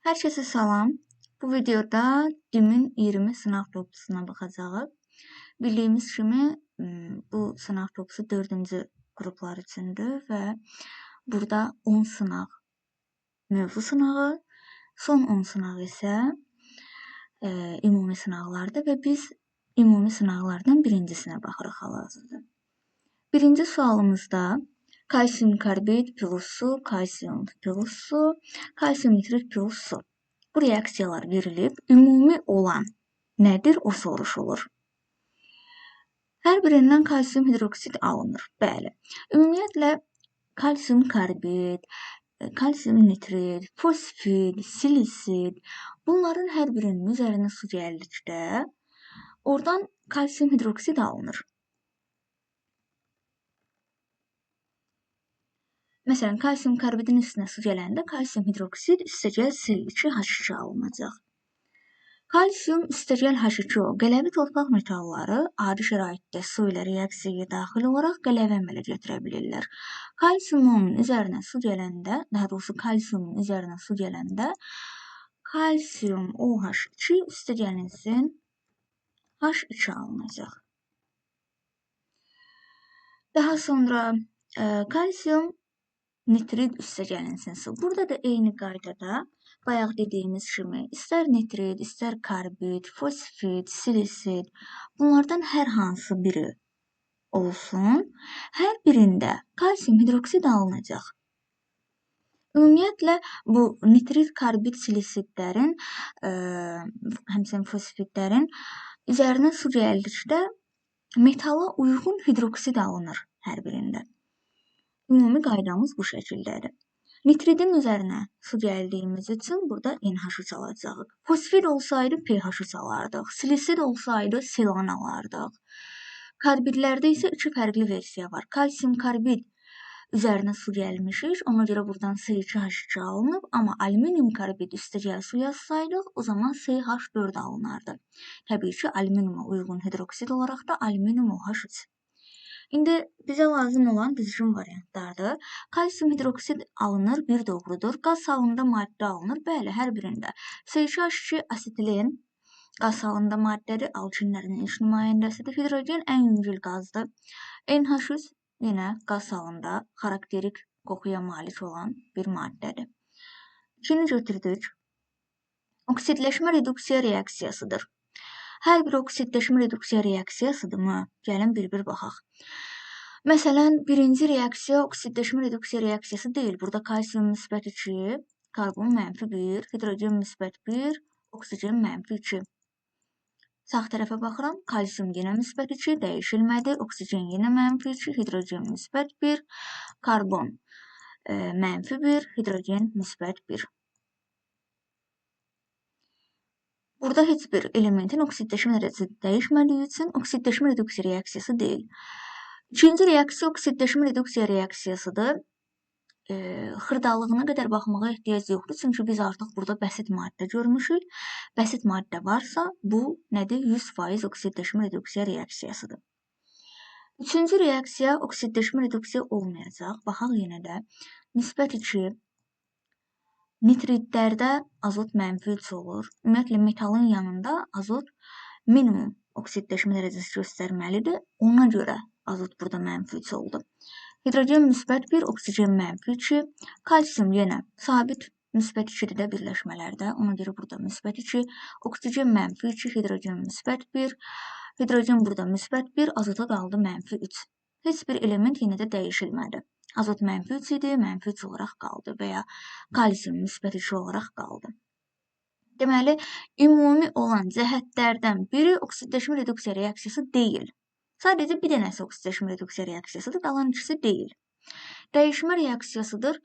Hər kəsə salam. Bu videoda DİM-in 20 sınaq toplusuna baxacağıq. Bildiyimiz kimi bu sınaq toplusu 4-cü qruplar üçündür və burada 10 sınaq mövzu sınağı, son 10 sınaq isə ümumi sınaqlardır və biz ümumi sınaqlardan birincisinə baxırıq hal-hazırda. Birinci sualımızda kalsium karbid plus su, kalsium plus su, kalsium nitrit plus su. Bu reaksiyalar verilib, ümumi olan nədir, o soruşulur. Hər birindən kalsium hidroksid alınır. Bəli. Ümumiyyətlə, kalsium karbid, kalsium nitrit, fosfid, silisid, bunların hər birinin üzərinə su gəldikdə oradan kalsium hidroksid alınır. Məsələn, kalsium karbidin üstünə su gələndə kalsium hidroksid üstəgəl C2H2 alınacaq. Kalsium üstəgəl H2O qələvi torpaq metalları adi şəraitdə su ilə reaksiyaya daxil olaraq qələvi əmələ gətirə bilirlər. Kalsiumun üzərinə su gələndə, daha doğrusu kalsiumun üzərinə su gələndə kalsium OH2 üstəgəlinsin H2 alınacaq. Daha sonra kalsium nitrid üstəgəlinsin su. Burada da eyni qaydada bayaq dediyimiz kimi istər nitrid, istər karbid, fosfid, silisid bunlardan hər hansı biri olsun, hər birində kalsium hidroksid alınacaq. Ümumiyyətlə, bu nitrid, karbid, silisidlərin, həmçinin fosfidlərin üzərinə su gəldikdə metala uyğun hidroksid alınır hər birində. Ümumi qaydamız bu şəkildədir. Nitridin üzərinə su gəldiyimiz üçün burada NH3 alacağıq. Fosfid olsaydı PH3 alardıq. Silisid olsaydı silan alardıq. Karbidlərdə isə iki fərqli versiya var. Kalsium karbid üzərinə su gəlmişik, ona görə buradan C2H2 alınıb, amma alüminium karbid üstəgəl su yazsaydıq, o zaman CH4 alınardı. Təbii ki, alüminiuma uyğun hidroksid olaraq da alüminium OH3. İndi bizə lazım olan düzgün variantlardır. Kalsium hidroksid alınır, bir doğrudur. Qaz halında maddə alınır, bəli, hər birində. C2H2 asetilen qaz halında maddədir, alkinlərin ilk nümayəndəsidir. Hidrogen ən yüngül qazdır. NH3 yenə qaz halında xarakterik qoxuya malik olan bir maddədir. İkini götürdük. Oksidləşmə reduksiya reaksiyasıdır. Hər bir oksidləşmə reduksiya reaksiyasıdırmı? Gəlin bir-bir baxaq. Məsələn, birinci reaksiya oksidləşmə reduksiya reaksiyası deyil. Burada kalsium müsbət 2, karbon mənfi 1, hidrogen müsbət 1, oksigen mənfi 2. Sağ tərəfə baxıram, kalsium yenə müsbət 2, dəyişilmədi, oksigen yenə mənfi 2, hidrogen müsbət 1, karbon mənfi 1, hidrogen müsbət 1. Burada heç bir elementin oksidləşmə dərəcəsi dəyişmədiyi üçün oksidləşmə reduksiya reaksiyası deyil. İkinci reaksiya oksidləşmə reduksiya reaksiyasıdır. Xırdalığına qədər baxmağa ehtiyac yoxdur. Çünki biz artıq burada bəsit maddə görmüşük. Bəsit maddə varsa, bu nədir? 100% oksidləşmə reduksiya reaksiyasıdır. Üçüncü reaksiya oksidləşmə reduksiya olmayacaq. Baxaq yenə də. Müsbət 2. Nitridlərdə azot mənfi 3 olur. Ümumiyyətlə, metalın yanında azot minimum oksidləşmə dərəcəsi göstərməlidir. Ona görə azot burada mənfi 3 oldu. Hidrogen müsbət 1, oksigen mənfi 2, kalsium yenə sabit müsbət 2-dir də birləşmələrdə. Ona görə burada müsbət 2, oksigen mənfi 2, hidrogen müsbət 1, hidrogen burada müsbət 1, azota qaldı mənfi 3. Heç bir element yenə də dəyişilmədi. Azot mənfi 3 idi, mənfi 3 olaraq qaldı və ya kalsium müsbət 2 olaraq qaldı. Deməli, ümumi olan cəhətlərdən biri oksidləşmə reduksiya reaksiyası deyil. Sadəcə bir dənəsi oksidləşmə reduksiya reaksiyasıdır, qalan ikisi deyil. Dəyişmə reaksiyasıdır.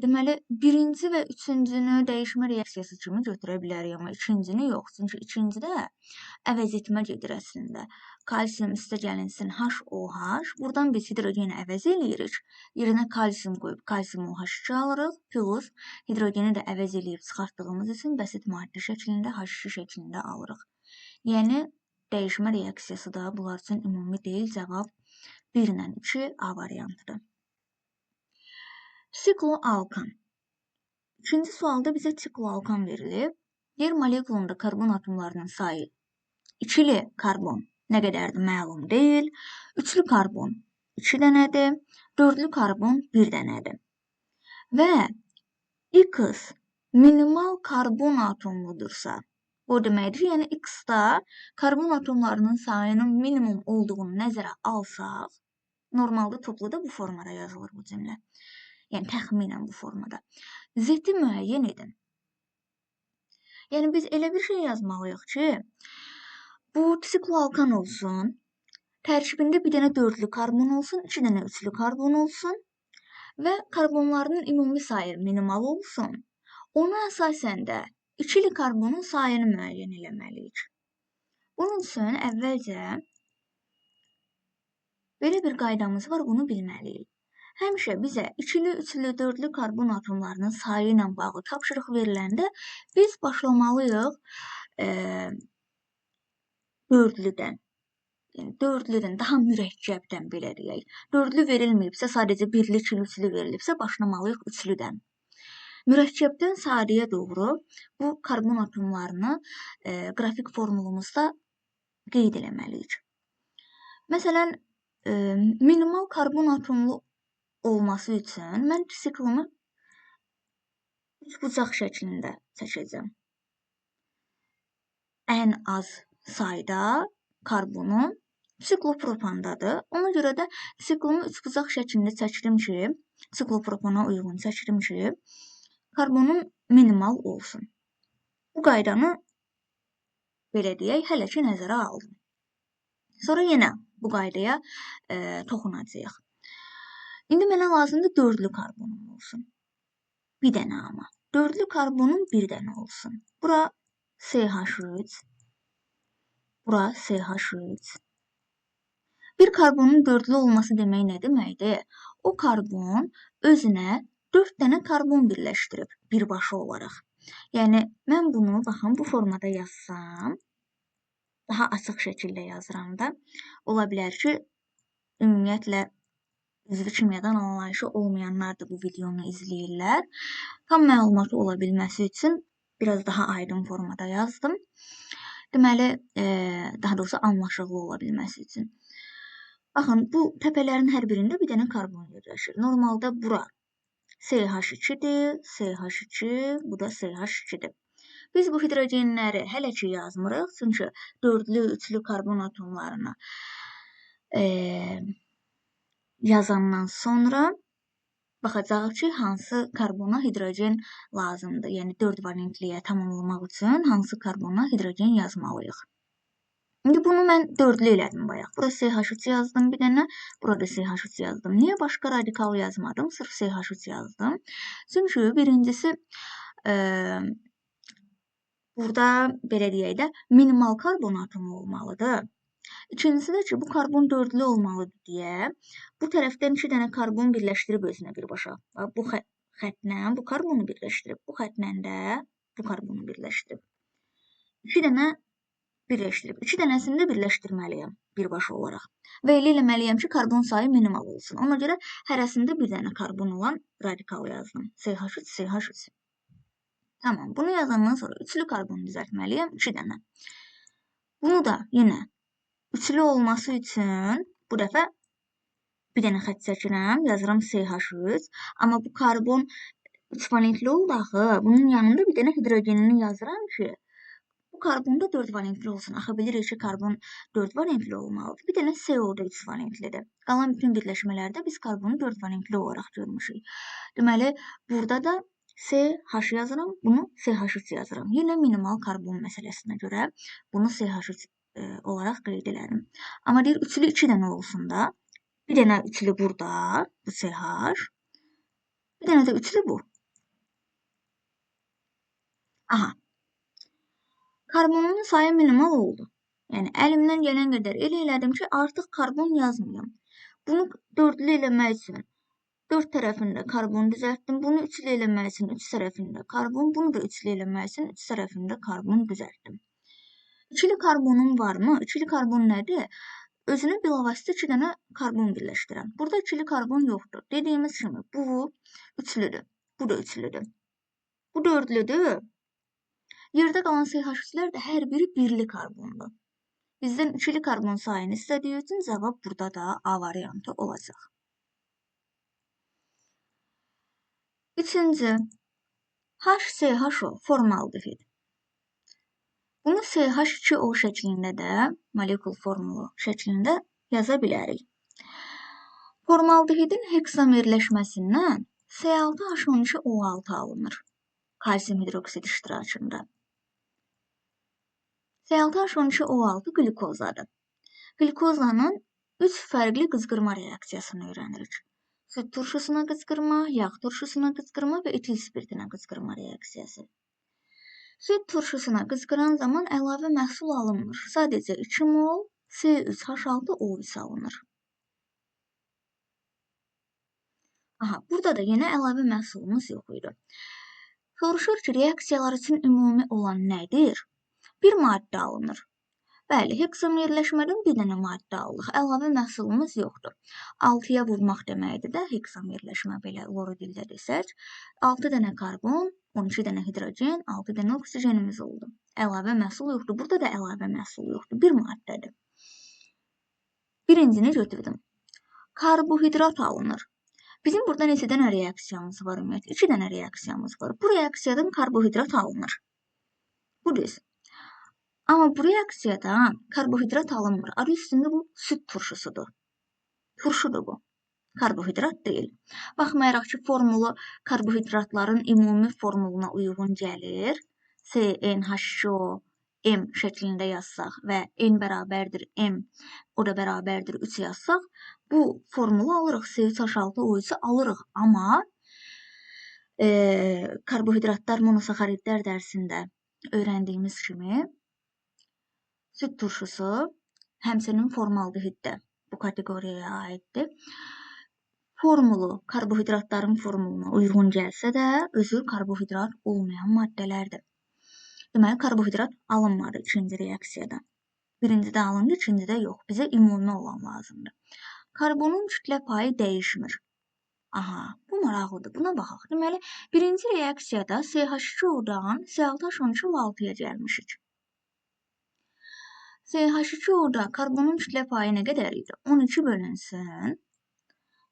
Deməli, birinci və üçüncünü dəyişmə reaksiyası kimi götürə bilərik, amma ikincini yox. Çünki ikincidə əvəz etmə gedir əslində. Kalsium üstəgəlinsin HOH. Buradan biz hidrogeni əvəz eləyirik. Yerinə kalsium qoyub kalsium OH2 alırıq. Plus hidrogeni də əvəz eləyib çıxartdığımız üçün bəsit maddə şəklində H2 şəklində alırıq. Yəni, dəyişmə reaksiyası da bunlar üçün ümumi deyil. Cavab 1 ilə 2 A variantıdır. Sikloalkan. İkinci sualda bizə sikloalkan verilib. Yer molekulunda karbon atomlarının sayı ikili karbon nə qədərdir məlum deyil. Üçlü karbon 2 dənədir, dördlü karbon 1 dənədir. Və X minimal karbon atomludursa, o deməkdir ki, yəni X-da karbon atomlarının sayının minimum olduğunu nəzərə alsaq, normalda topluda bu formada yazılır bu cümlə. Yəni təxminən bu formada. Z-i müəyyən edin. Yəni biz elə bir şey yazmalıyıq ki, bu sikloalkan olsun, tərkibində bir dənə dördlü karbon olsun, 2 dənə üçlü karbon olsun və karbonlarının ümumi sayı minimal olsun. Ona əsasən də ikili karbonun sayını müəyyən eləməliyik. Bunun üçün əvvəlcə belə bir qaydamız var, bunu bilməliyik. Həmişə bizə ikili, üçlü, dördlü karbon atomlarının sayı ilə bağlı tapşırıq veriləndə biz başlamalıyıq dördlüdən. Yəni dördlüdən, daha mürəkkəbdən belə deyək. Dördlü verilməyibsə, sadəcə birli, ikili, üçlü verilibsə, başlamalıyıq üçlüdən. Mürəkkəbdən sadəyə doğru bu karbon atomlarını qrafik formulumuzda qeyd eləməliyik. Məsələn, minimal karbon atomlu olması üçün mən siklumu üçbucaq şəklində çəkəcəm. Ən az sayda karbonum siklopropandadır. Ona görə də siklumu üçbucaq şəklində çəkdim ki, siklopropana uyğun çəkdim ki, karbonum minimal olsun. Bu qaydanı belə deyək, hələ ki nəzərə aldım. Sonra yenə bu qaydaya toxunacağıq. İndi mənə lazımdır dördlü karbonum olsun. Bir dənə amma. Dördlü karbonum bir dənə olsun. Bura CH3, bura CH3. Bir karbonun dördlü olması demək nə deməkdir? O karbon özünə 4 dənə karbon birləşdirib birbaşa olaraq. Yəni mən bunu baxın bu formada yazsam, daha açıq şəkildə yazıram da, ola bilər ki, ümumiyyətlə üzvü kimyadan anlayışı olmayanlar da bu videonu izləyirlər. Tam məlumatı ola bilməsi üçün biraz daha aydın formada yazdım. Deməli, daha doğrusu anlaşıqlı ola bilməsi üçün. Baxın, bu təpələrin hər birində bir dənə karbon yerləşir. Normalda bura CH2-dir, CH2, bu da CH2-dir. Biz bu hidrogenləri hələ ki yazmırıq, çünki dördlü, üçlü karbon atomlarını yazandan sonra baxacağıq ki, hansı karbona hidrogen lazımdır. Yəni 4 valentliyə tamamlamaq üçün hansı karbona hidrogen yazmalıyıq. İndi bunu mən dördlü elədim bayaq. Bura CH3 yazdım bir dənə, burada CH3 yazdım. Niyə başqa radikal yazmadım? Sırf CH3 yazdım. Çünki birincisi burada belə deyək də minimal karbon atomu olmalıdır. İkincisi də ki, bu karbon dördlü olmalıdır deyə bu tərəfdən 2 dənə karbon birləşdirib özünə birbaşa. Bu xətlə bu karbonu birləşdirib, bu xətlə də bu karbonu birləşdirib. 2 dənə birləşdirib. 2 dənəsini də birləşdirməliyəm birbaşa olaraq. Və elə eləməliyəm ki, karbon sayı minimal olsun. Ona görə hərəsində bir dənə karbon olan radikal yazdım. CH3, CH3. Tamam, bunu yazandan sonra üçlü karbonu düzəltməliyəm, 2 dənə. Bunu da yenə üçlü olması üçün bu dəfə bir dənə xətt çəkirəm, yazıram CH3. Amma bu karbon 3 valentli oldu axı. Bunun yanında bir dənə hidrogenini yazıram ki, bu karbon da 4 valentli olsun. Axı bilirik ki, karbon 4 valentli olmalıdır. Bir dənə CO da 3 valentlidir. Qalan bütün birləşmələrdə biz karbonu 4 valentli olaraq görmüşük. Deməli, burada da CH yazıram, bunu CH3 yazıram. Yenə minimal karbon məsələsinə görə bunu CH3 olaraq qeyd elədim. Amma deyir, üçlü 2 dənə olsun da. Bir dənə üçlü burada, bu CH. Bir dənə də üçlü bu. Aha. Karbonumun sayı minimal oldu. Yəni, əlimdən gələn qədər elə elədim ki, artıq karbon yazmıyorum. Bunu dördlü eləmək üçün 4 tərəfində karbon düzəltdim. Bunu üçlü eləmək üçün 3 tərəfində karbon, bunu da üçlü eləmək üçün 3 tərəfində karbon düzəltdim. İkili karbonum varmı? İkili karbon nədir? Özünü bilavasitə 2 dənə karbon birləşdirən. Burada ikili karbon yoxdur. Dediyimiz kimi bu üçlüdür. Bu da üçlüdür. Bu dördlüdür. Yerdə qalan CH3-lər də hər biri birli karbondur. Bizdən ikili karbon sayını istədiyi üçün cavab burada da A variantı olacaq. Üçüncü, HCHO formaldehid. Bunu CH2O şəklində də, molekul formulu şəklində yaza bilərik. Formaldehidin heksamerləşməsindən C6H12O6 alınır kalsium hidroksid iştirakında. C6H12O6 qlükozadır. Qlükozanın 3 fərqli qızqırma reaksiyasını öyrənirik. Süd turşusuna qızqırma, yağ turşusuna qızqırma və etil spirtinə qızqırma reaksiyası. Süd turşusuna qızqıran zaman əlavə məhsul alınmır. Sadəcə 2 mol C3H6O3 alınır. Aha, burada da yenə əlavə məhsulumuz yox idi. Soruşur ki, reaksiyalar üçün ümumi olan nədir? Bir maddə alınır. Bəli, heksamerləşmədən bir dənə maddə alırıq. Əlavə məhsulumuz yoxdur. 6-ya vurmaq deməkdir də heksamerləşmə belə loru dildə desək. 6 dənə karbon, 12 dənə hidrogen, 6 dənə oksigenimiz oldu. Əlavə məhsul yoxdur. Burada da əlavə məhsul yoxdur. Bir maddədir. Birincini götürdüm. Karbohidrat alınır. Bizim burada neçə dənə reaksiyamız var ümumiyyətlə? 2 dənə reaksiyamız var. Bu reaksiyadan karbohidrat alınır. Bu düz. Amma bu reaksiyadan karbohidrat alınmır. Adı üstündə bu süd turşusudur. Turşudur bu. Karbohidrat deyil. Baxmayaraq ki, formulu karbohidratların ümumi formuluna uyğun gəlir. CnH2O M şəklində yazsaq və N bərabərdir M, o da bərabərdir 3 yazsaq, bu formulu alırıq. C3H6O3-ü alırıq. Amma karbohidratlar, monosaxaridlər dərsində öyrəndiyimiz kimi süd turşusu həmçinin formaldehid də bu kateqoriyaya aiddir. Formulu karbohidratların formuluna uyğun gəlsə də özü karbohidrat olmayan maddələrdir. Deməli, karbohidrat alınmadı ikinci reaksiyada. Birincidə alındı, ikincidə yox. Bizə ümumi olan lazımdır. Karbonun kütlə payı dəyişmir. Aha, bu maraqlıdır. Buna baxaq. Deməli, birinci reaksiyada CH2O-dan C6H12O6-ya gəlmişik. CH2O-da karbonun kütlə payı nə qədər idi? 12 bölünsün.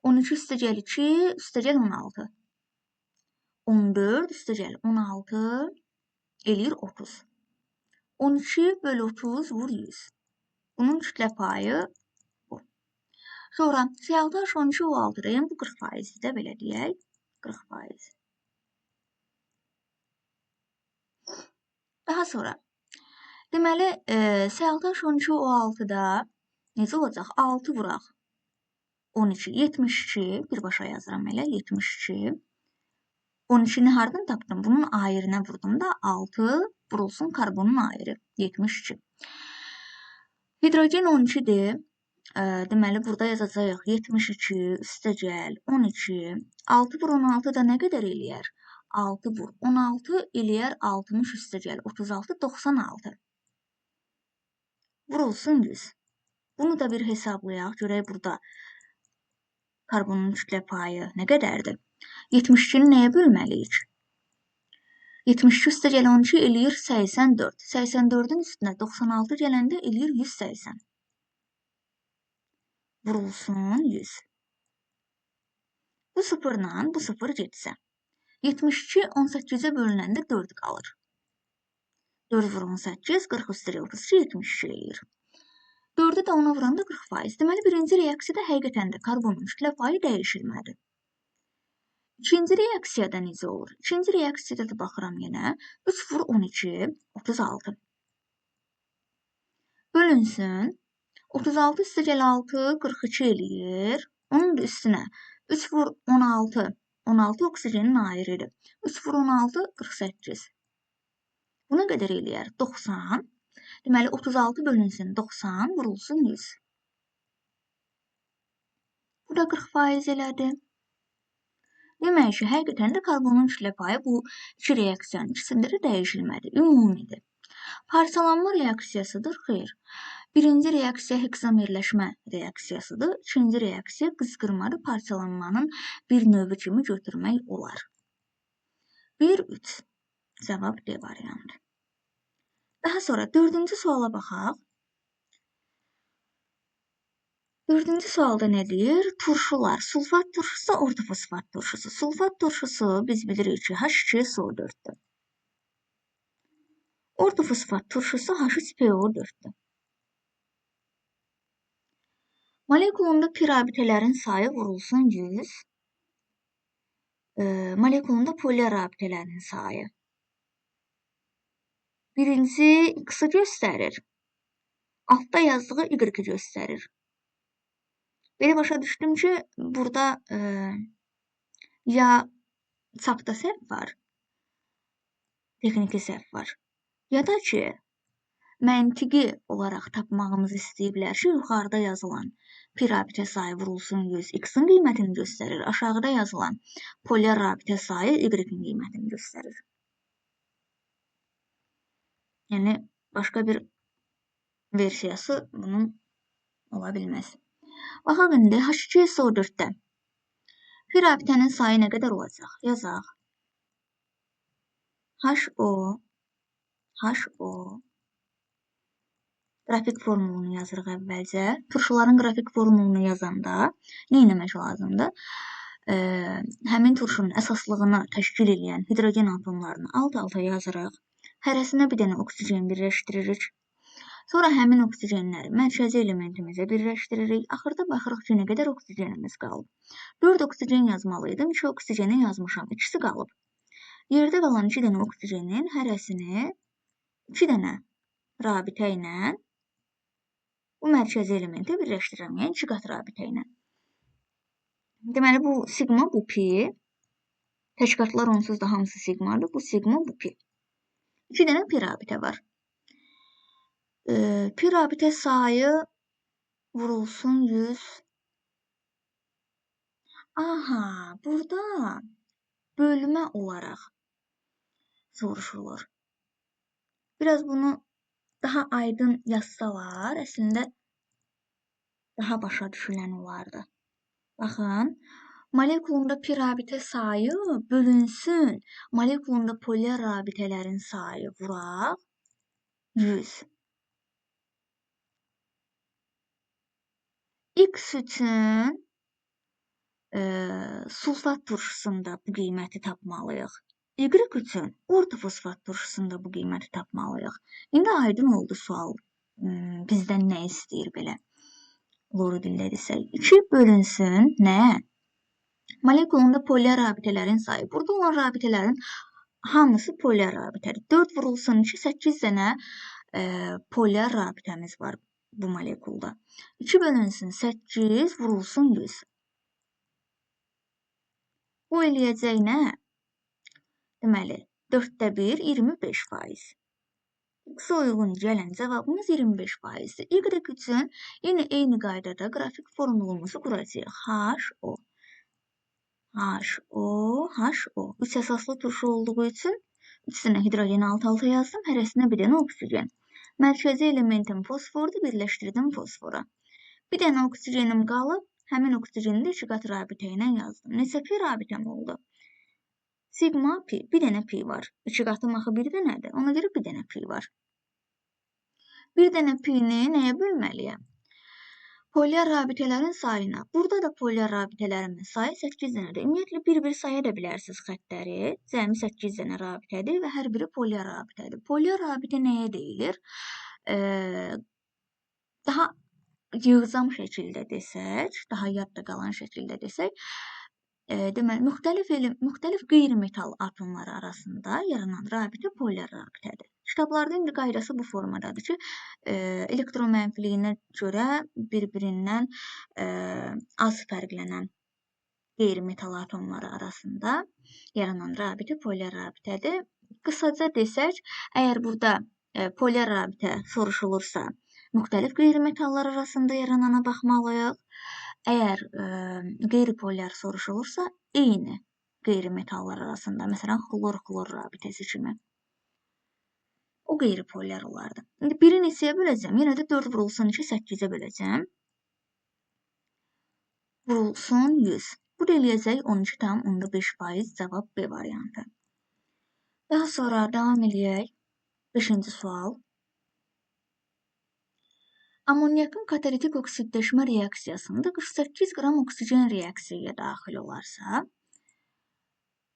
12 üstəgəl 2, üstəgəl 16. 14 üstəgəl 16 eləyir 30. 12 bölü 30 vur 100. Bunun kütlə payı bu. Sonra C6H12O6-da, yəni bu 40%-dir də, belə deyək. 40%. Daha sonra deməli, C6H12O6-da necə olacaq? 6 vuraq 12, 72, birbaşa yazıram elə, 72. 12-ni hardan tapdım? Bunun ayirinə vurdum da 6 vurulsun karbonun ayiri, 72. Hidrogen 12-dir. Deməli, burada yazacağıq 72 üstəgəl 12. 6 vur 16 da nə qədər eləyər? 6 vur 16 eləyər 60 üstəgəl 36, 96. Vurulsun 100. Bunu da bir hesablayaq. Görək burada karbonun kütlə payı nə qədərdir? 72-ni nəyə bölməliyik? 72 üstəgəl 12 eləyir 84. 84-ün üstünə 96 gələndə eləyir 180. Vurulsun 100. Bu sıfırla bu sıfır getsə. 72 18-ə bölünəndə 4 qalır. 4 vur 18, 40 üstəgəl 32, 72 eləyir. 4-ü də 10-a vuranda 40%. Deməli, birinci reaksiyada həqiqətən də karbonun kütlə payı dəyişilmədi. İkinci reaksiyada necə olur? İkinci reaksiyada da baxıram yenə. 3 vur 12, 36. Bölünsün. 36 üstəgəl 6, 42 eləyir. Onun da üstünə 3 vur 16, 16 oksigenin ayiridir. 3 vur 16, 48. Buna qədər eləyər 90. Deməli, 36 bölünsün 90, vurulsun 100. Bu da 40% elədi. Demək ki, həqiqətən də karbonun kütlə payı bu iki reaksiyanın ikisində də dəyişilmədi, ümumidir. Parçalanma reaksiyasıdır, xeyr. Birinci reaksiya heksamerləşmə reaksiyasıdır. İkinci reaksiya qızqırmadır, parçalanmanın bir növü kimi götürmək olar. 1, 3. Cavab D variantı. Daha sonra dördüncü suala baxaq. Dördüncü sualda nə deyir? Turşular. Sulfat turşusu, ortofosfat turşusu. Sulfat turşusu biz bilirik ki, H2SO4-dür. Ortofosfat turşusu H3PO4-dür. Molekulunda pi rabitələrin sayı vurulsun 100. Molekulunda polyar rabitələrin sayı. Birinci X-ı göstərir. Altda yazdığı Y-i göstərir. Belə başa düşdüm ki, burada ya çapda səhv var, texniki səhv var, ya da ki, məntiqi olaraq tapmağımızı istəyiblər ki, yuxarıda yazılan pi rabitə sayı vurulsun 100 X-in qiymətini göstərir, aşağıda yazılan polyar rabitə sayı Y-in qiymətini göstərir. Yəni, başqa bir versiyası bunun ola bilməz. Baxaq indi H2SO4-də pi rabitənin sayı nə qədər olacaq? Yazaq. HO, HO. Qrafik formulunu yazırıq əvvəlcə. Turşuların qrafik formulunu yazanda nə etmək lazımdır? Həmin turşunun əsaslığını təşkil edən hidrogen atomlarını alt-alta yazırıq. Hərəsinə bir dənə oksigen birləşdiririk. Sonra həmin oksigenləri mərkəzi elementimizə birləşdiririk. Axırda baxırıq ki, nə qədər oksigenimiz qalıb. 4 oksigen yazmalıydım. 2 oksigeni yazmışam. İkisi qalıb. Yerdə qalan 2 dənə oksigenin hərəsini 2 dənə rabitə ilə bu mərkəzi elementə birləşdirirəm. Yəni 2 qat rabitə ilə. Deməli, bu sigma, bu pi. Tək qatlar onsuz da hamısı sigmadır. Bu sigma, bu pi. 2 dənə pi rabitə var. Pi rabitə sayı vurulsun 100. Aha, burada bölmə olaraq soruşulur. Biraz bunu daha aydın yazsalar, əslində daha başa düşülən olardı. Baxın, molekulunda pi rabitə sayı bölünsün. Molekulunda polyar rabitələrin sayı vuraq 100. X üçün sulfat turşusunda bu qiyməti tapmalıyıq. Y üçün ortofosfat turşusunda bu qiyməti tapmalıyıq. İndi aydın oldu sual bizdən nə istəyir belə. Loru dildə desək. 2 bölünsün nə? Molekulunda polyar rabitələrin sayı. Burada olan rabitələrin hamısı polyar rabitədir. 4 vurulsun 2, 8 dənə polyar rabitəmiz var bu molekulda. 2 bölünsün 8 vurulsun 100. Bu eləyəcək nə? Deməli, 4-də 1, 25%. X-a uyğun gələn cavabımız 25%-dir. Y üçün yenə eyni qaydada qrafik formulumuzu quracağıq. H, O. H, O, H, O. 3 əsaslı turşu olduğu üçün 3 dənə hidrogen alt-alta yazdım. Hərəsinə bir dənə oksigen. Mərkəzi elementim fosfordur, birləşdirdim fosfora. Bir dənə oksigenim qalıb, həmin oksigeni də 2 qat rabitə ilə yazdım. Neçə pi rabitəm oldu? Sigma pi, bir dənə pi var. 2 qatım axı bir dənədir, ona görə bir dənə pi var. Bir dənə pini nəyə bölməliyəm? Polyar rabitələrin sayına. Burada da polyar rabitələrimin sayı 8 dənədir. Ümumiyyətlə, bir-bir saya da bilərsiniz xəttləri. Cəmi 8 dənə rabitədir və hər biri polyar rabitədir. Polyar rabitə nəyə deyilir? Daha yığcam şəkildə desək, daha yadda qalan şəkildə desək, deməli, müxtəlif qeyri-metal atomları arasında yaranan rabitə polyar rabitədir. Kitablarda indi qaydası bu formadadır ki, elektromənfiliyinə görə bir-birindən az fərqlənən qeyri-metal atomları arasında yaranan rabitə polyar rabitədir. Qısaca desək, əgər burada polyar rabitə soruşulursa, müxtəlif qeyri-metallar arasında yaranana baxmalıyıq. Əgər qeyri-polyar soruşulursa, eyni qeyri-metallar arasında, məsələn, xlor-xlor rabitəsi kimi. O qeyri-polyar olardı. İndi biri neçəyə böləcəm? Yenə də 4 vurulsun 2, 8-ə böləcəm. Vurulsun 100. Bu da eləyəcək 12,5% cavab B variantı. Daha sonra davam eləyək. 5-ci sual. Amonyakın katalitik oksidləşmə reaksiyasında 48 qram oksigen reaksiyaya daxil olarsa,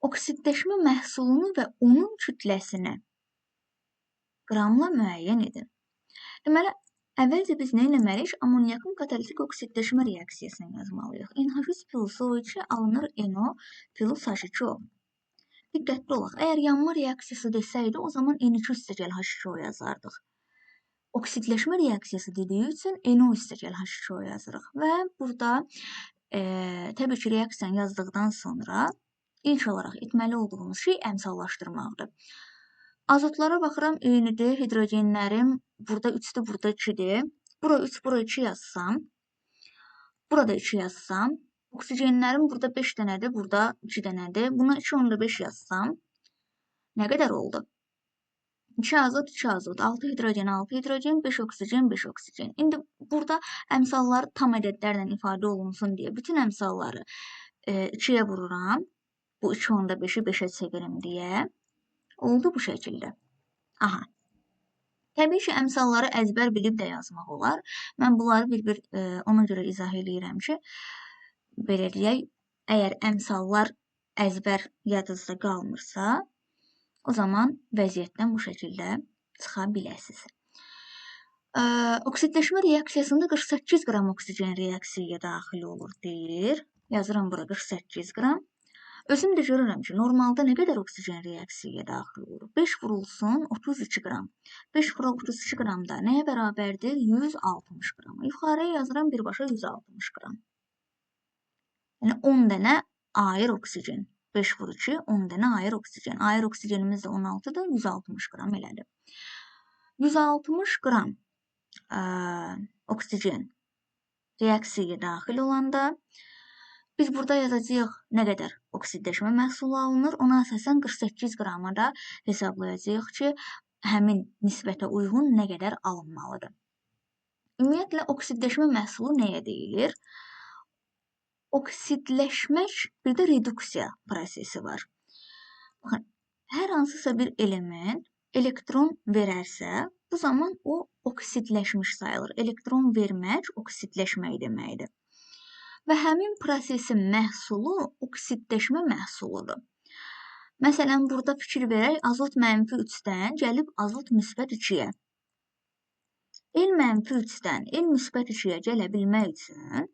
oksidləşmə məhsulunu və onun kütləsini qramla müəyyən edin. Deməli, əvvəlcə biz nə etməliyik? Amonyakın katalitik oksidləşmə reaksiyasını yazmalıyıq. NH3 plus O2 alınır NO plus H2O. Diqqətli olaq. Əgər yanma reaksiyası desəydi, o zaman N2 üstəgəl H2O yazardıq. Oksidləşmə reaksiyası dediyi üçün NO üstəgəl H2O yazırıq. Və burada təbii ki, reaksiyanı yazdıqdan sonra ilk olaraq etməli olduğumuz şey əmsallaşdırmaqdır. Azotlara baxıram, eynidir. Hidrogenlərim burada 3-dür, burada 2-dir. Bura 3, bura 2 yazsam, burada 2 yazsam, oksigenlərim burada 5 dənədir, burada 2 dənədir. Buna 2,5 yazsam, nə qədər oldu? 2 azot, 2 azot, 6 hidrogen, 6 hidrogen, 5 oksigen, 5 oksigen. İndi burada əmsalları tam ədədlərlə ifadə olunsun deyə bütün əmsalları 2-yə vururam. Bu 2,5-i 5-ə çevirim deyə. Oldu bu şəkildə. Aha. Təbii ki, əmsalları əzbər bilib də yazmaq olar. Mən bunları bir-bir ona görə izah eləyirəm ki, belə deyək, əgər əmsallar əzbər yadınızda qalmırsa, o zaman vəziyyətdən bu şəkildə çıxa biləsiniz. Oksidləşmə reaksiyasında 48 qram oksigen reaksiyaya daxil olur deyir. Yazıram bura 48 qram. Özüm də görürəm ki, normalda nə qədər oksigen reaksiyaya daxil olur? 5 vurulsun 32 qram. 5 vurulsun 32 qram da nəyə bərabərdir? 160 qram. Yuxarıya yazıram birbaşa 160 qram. Yəni 10 dənə ayrı oksigen. 5 vur 2, 10 dənə ayrı oksigen. Ayrı oksigenimiz də 16-dır, 160 qram elədi. 160 qram oksigen reaksiyaya daxil olanda biz burada yazacağıq nə qədər oksidləşmə məhsulu alınır. Ona əsasən 48 qrama da hesablayacağıq ki, həmin nisbətə uyğun nə qədər alınmalıdır. Ümumiyyətlə, oksidləşmə məhsulu nəyə deyilir? Oksidləşmək, bir də reduksiya prosesi var. Baxın, hər hansısa bir element elektron verərsə, bu zaman o oksidləşmiş sayılır. Elektron vermək oksidləşmək deməkdir. Və həmin prosesin məhsulu oksidləşmə məhsuludur. Məsələn, burada fikir verək, azot mənfi 3-dən gəlib azot müsbət 2-yə. N mənfi 3-dən N müsbət 2-yə gələ bilmək üçün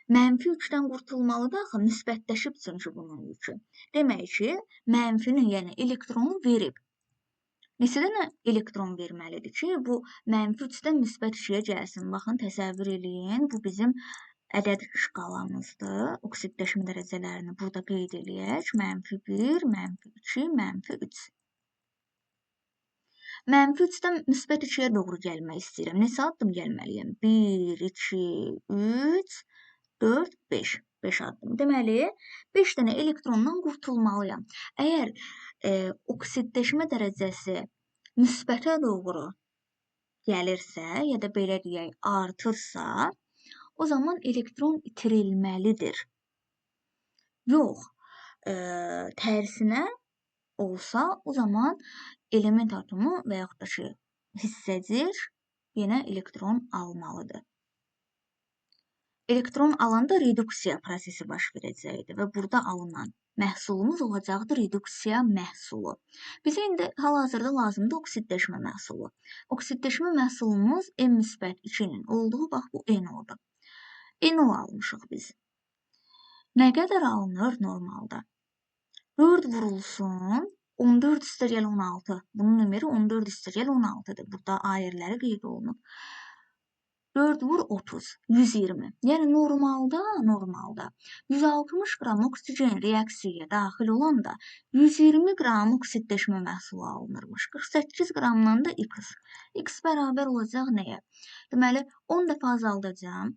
mənfi 3-dən qurtulmalıdır axı, müsbətləşib çünki bunun yükü. Demək ki, mənfinin, yəni elektronu verib. Neçə dənə elektron verməlidir ki, bu mənfi 3-dən müsbət 2-yə gəlsin. Baxın, təsəvvür eləyin, bu bizim ədəd şkalamızdır. Oksidləşmə dərəcələrini burada qeyd eləyək. Mənfi 1, mənfi 2, mənfi 3. Mənfi 3-dən müsbət 2-yə doğru gəlmək istəyirəm. Neçə addım gəlməliyəm? 1, 2, 3, 4, 5. 5 addım. Deməli, 5 dənə elektrondan qurtulmalıyam. Əgər oksidləşmə dərəcəsi müsbətə doğru gəlirsə, ya da belə deyək, artırsa, o zaman elektron itirilməlidir. Yox, tərsinə olsa, o zaman element atomu və yaxud da ki, hissəcik yenə elektron almalıdır. Elektron alanda reduksiya prosesi baş verəcəkdir və burada alınan məhsulumuz olacaqdır reduksiya məhsulu. Bizə indi hal-hazırda lazımdır oksidləşmə məhsulu. Oksidləşmə məhsulumuz M müsbət 2-nin olduğu, bax bu NO-dur. NO almışıq biz. Nə qədər alınır normalda? 4 vurulsun 14 üstəgəl 16. Bunun nömrəsi 14 üstəgəl 16-dır. Burada A yerləri qeyd olunub. 4 vur 30, 120. Yəni normalda 160 qram oksigen reaksiyaya daxil olanda 120 qram oksidləşmə məhsulu alınırmış. 48 qramdan da X. X bərabər olacaq nəyə? Deməli, 10 dəfə azaldacağam.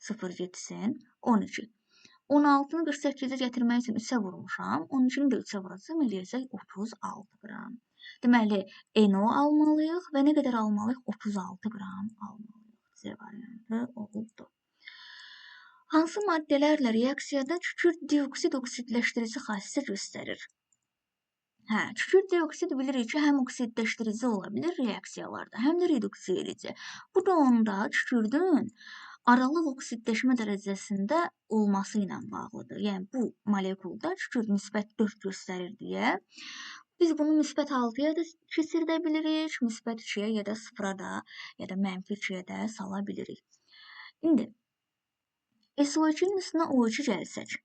0 getsin. 12. 16-nı 48-ə gətirmək üçün 3-ə vurmuşam. 12-ni də 3-ə vuracağam, eləyəcək 36 qram. Deməli, NO almalıyıq və nə qədər almalıyıq? 36 qram almalıyıq. C variantı oldu. Hansı maddələrlə reaksiyada kükürt dioksid oksidləşdirici xassəsi göstərir? Hə, kükürd dioksid bilirik ki, həm oksidləşdirici ola bilir reaksiyalarda, həm də reduksiya edici. Bu da onda kükürdün aralıq oksidləşmə dərəcəsində olması ilə bağlıdır. Yəni, bu molekulda kükürd müsbət 4 göstərir deyə biz bunu müsbət 6-ya da keçirdə bilirik, müsbət 2-yə ya da 0-a da, ya da mənfi 2-yə də sala bilirik. İndi, SO2-nin üstünə O2 gəlsək,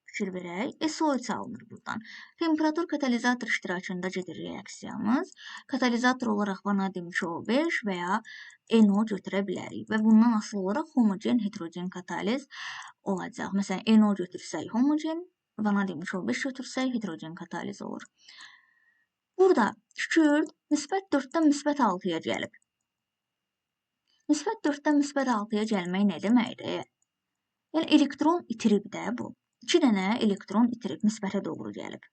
fikir verək, SO3 alınır buradan. Temperatur katalizator iştirakında gedir reaksiyamız. Katalizator olaraq vanadium 2O5 və ya NO götürə bilərik və bundan asılı olaraq homogen, heterogen kataliz olacaq. Məsələn, NO götürsək homogen, vanadium 2O5 götürsək heterogen kataliz olur. Burada kükürd müsbət 4-dən müsbət 6-ya gəlib. Müsbət 4-dən müsbət 6-ya gəlmək nə deməkdir? Yəni, elektron itirib də bu. 2 dənə elektron itirib, müsbətə doğru gəlib.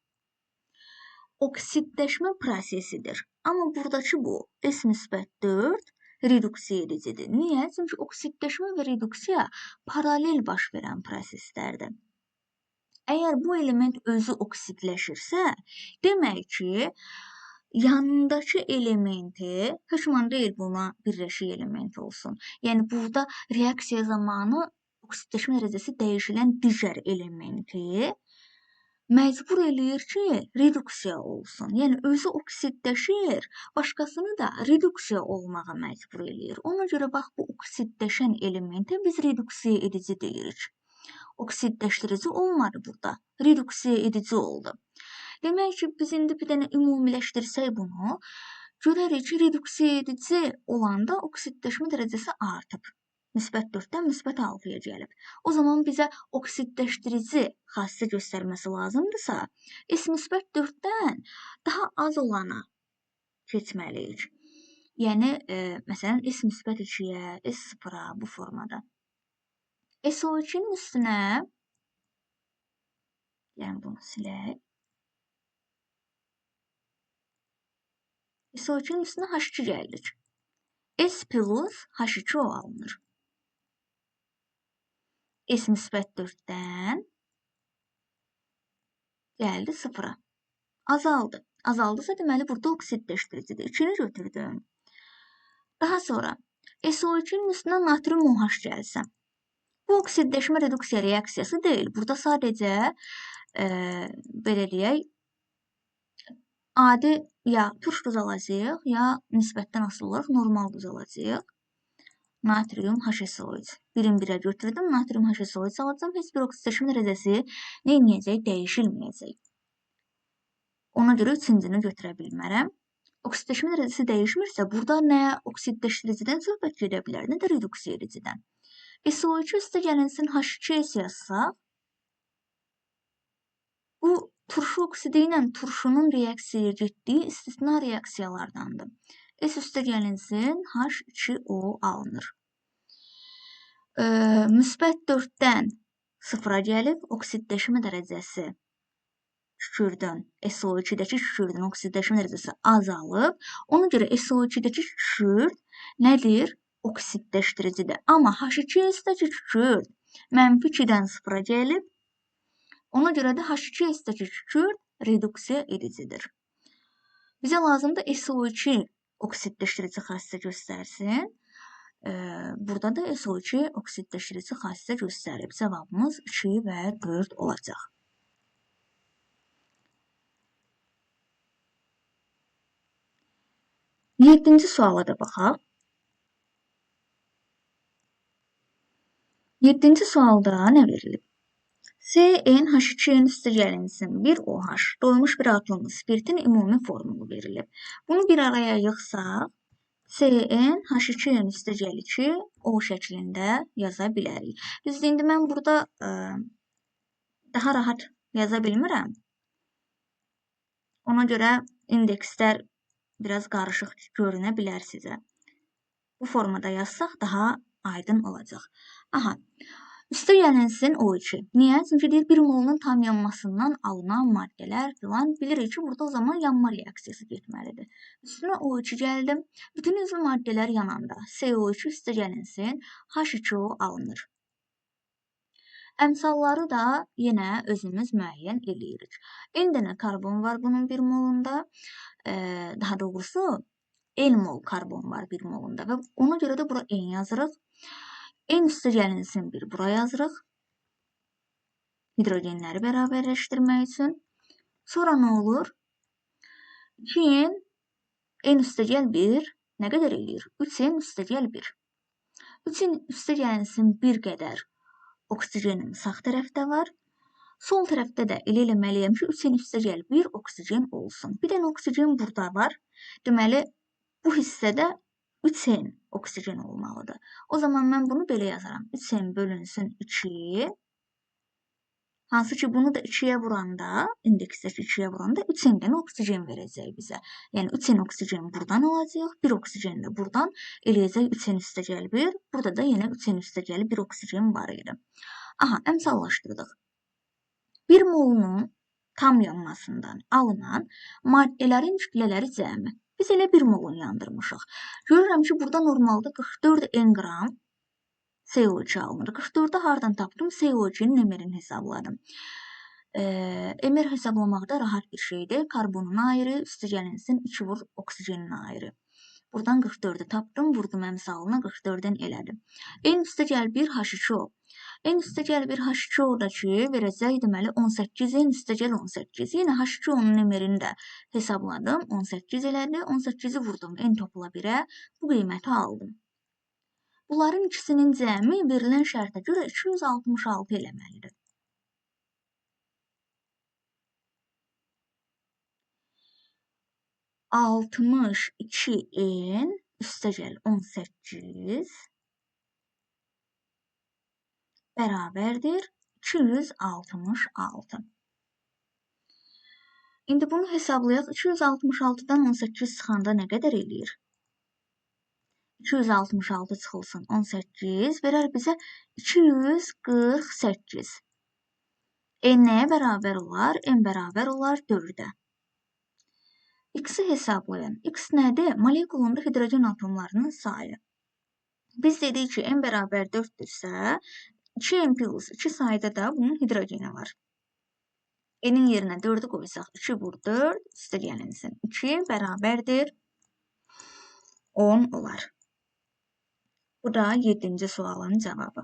Oksidləşmə prosesidir. Amma buradakı bu S müsbət 4 reduksiya edicidir. Niyə? Çünki oksidləşmə və reduksiya paralel baş verən proseslərdir. Əgər bu element özü oksidləşirsə, demək ki, yanındakı elementi, hökmən deyil buna birləşik element olsun. Yəni, burada reaksiya zamanı oksidləşmə dərəcəsi dəyişilən digər elementi məcbur eləyir ki, reduksiya olsun. Yəni, özü oksidləşir, başqasını da reduksiya olmağa məcbur eləyir. Ona görə bax, bu oksidləşən elementə biz reduksiya edici deyirik. Oksidləşdirici olmadı burada, reduksiya edici oldu. Demək ki, biz indi bir dənə ümumiləşdirsək bunu, görərik ki, reduksiya edici olanda oksidləşmə dərəcəsi artıb. Müsbət 4-dən müsbət 6-ya gəlib. O zaman bizə oksidləşdirici xassəsi göstərməsi lazımdırsa, S müsbət 4-dən daha az olana keçməliyik. Yəni, məsələn, S müsbət 2-yə, S0-a bu formada. SO2-nin üstünə, yəni bunu silək. SO2-nin üstünə H2 gəldik. S plus H2O alınır. S müsbət 4-dən gəldi 0-a. Azaldı. Azaldısa, deməli, burada oksidləşdiricidir. 2-ni götürdüm. Daha sonra SO2-nin üstünə natrium OH gəlsə. Bu oksidləşmə reduksiya reaksiyası deyil. Burada sadəcə, belə deyək, adi ya turş duz alacağıq, ya nisbətdən asılı olaraq normal duz alacağıq. Natrium HSO3. Birin birə götürdüm. Natrium HSO3 alacağım. Heç bir oksidləşmə dərəcəsi nə eləyəcək? Dəyişilməyəcək. Ona görə üçüncünü götürə bilmərəm. Oksidləşmə dərəcəsi dəyişmirsə, burada nə oksidləşdiricidən söhbət gedə bilər, nə də reduksiya edicidən. SO2 üstə gəlinsin H2S yazsaq, bu turşu oksidi ilə turşunun reaksiyaya getdiyi istisna reaksiyalardandır. S üstə gəlinsin, H2O alınır. Müsbət 4-dən 0-a gəlib, oksidləşmə dərəcəsi kükürdün, SO2-dəki kükürdün oksidləşmə dərəcəsi azalıb. Ona görə SO2-dəki kükürd nədir? Oksidləşdiricidir. Amma H2S-dəki kükürd mənfi 2-dən 0-a gəlib. Ona görə də H2S-dəki kükürd reduksiya edicidir. Bizə lazımdır SO2 oksidləşdirici xassə göstərsin. Burada da SO2 oksidləşdirici xassə göstərib. Cavabımız 2 və 4 olacaq. Yeddinci suala da baxaq. Yeddinci sualda nə verilib? CnH2n üstə gəlinsin 1OH doymuş bir atomlu spirtin ümumi formulu verilib. Bunu bir araya yığsaq, CnH2n üstə gəl 2 O şəklində yaza bilərik. Düzdür, indi mən burada daha rahat yaza bilmirəm. Ona görə indekslər biraz qarışıq görünə bilər sizə. Bu formada yazsaq daha aydın olacaq. Aha. Üstə gəlinsin O2. Niyə? Çünki deyir, bir molunun tam yanmasından alınan maddələr filan. Bilirik ki, burada o zaman yanma reaksiyası getməlidir. Üstünə O2 gəldim. Bütün üzvü maddələr yananda CO2 üstə gəlinsin, H2O alınır. Əmsalları da yenə özümüz müəyyən eləyirik. N dənə karbon var bunun 1 molunda. Daha doğrusu N mol karbon var 1 molunda və ona görə də bura N yazırıq. N üstə gəlinsin 1 bura yazırıq. Hidrogenləri bərabərləşdirmək üçün. Sonra nə olur? 2N, N üstə gəl 1 nə qədər eləyir? 3N üstə gəl 1. 3N üstə gəlinsin 1 qədər oksigenim sağ tərəfdə var. Sol tərəfdə də elə eləməliyəm ki, 3N üstə gəl 1 oksigen olsun. Bir dənə oksigen burada var. Deməli, bu hissədə 3N oksigen olmalıdır. O zaman mən bunu belə yazaram. 3N bölünsün 2. Hansı ki, bunu da 2-yə vuranda, indeksdəki 2-yə vuranda 3N dənə oksigen verəcək bizə. Yəni, 3N oksigen buradan alacaq, 1 oksigen də buradan eləyəcək 3N üstə gəl 1. Burada da yenə 3N üstə gəl 1 oksigen var idi. Aha, əmsallaşdırdıq. 1 molunun tam yanmasından alınan maddələrin kütlələri cəmi. Biz elə 1 molunu yandırmışıq. Görürəm ki, burada normalda 44 N qram CO2 alınır. 44-ü hardan tapdım? CO2-nin MR-ini hesabladım. MR hesablamaqda rahat bir şeydir. Karbonun ayrı, üstə gəlinsin 2 vur oksigenin ayrı. Buradan 44-ü tapdım, vurdum əmsalına 44-dən elədim. N üstə gəl 1 H2O. N üstə gəl 1 H2O-dakı verəcək deməli 18, N üstə gəl 18. Yenə H2O-nun MR-ini də hesabladım. 18 elədi. 18-i vurdum N topla 1-ə. Bu qiyməti aldım. Bunların ikisinin cəmi verilən şərtə görə 266 eləməlidir. 62 N üstə gəl 18 bərabərdir 266. İndi bunu hesablayaq. 266-dan 18 çıxanda nə qədər eləyir? 266 çıxılsın 18 verər bizə 248. N nəyə bərabər olar? N bərabər olar 4-ə. X-i hesablayın. X nədir? Molekulunda hidrogen atomlarının sayı. Biz dedik ki, N bərabər 4-dürsə, 2N plus 2 sayda da bunun hidrogeni var. N-in yerinə 4-ü qoysaq, 2 vur 4, üstə gəlinsin. 2 bərabərdir 10 olar. Bu da 7-ci sualın cavabı.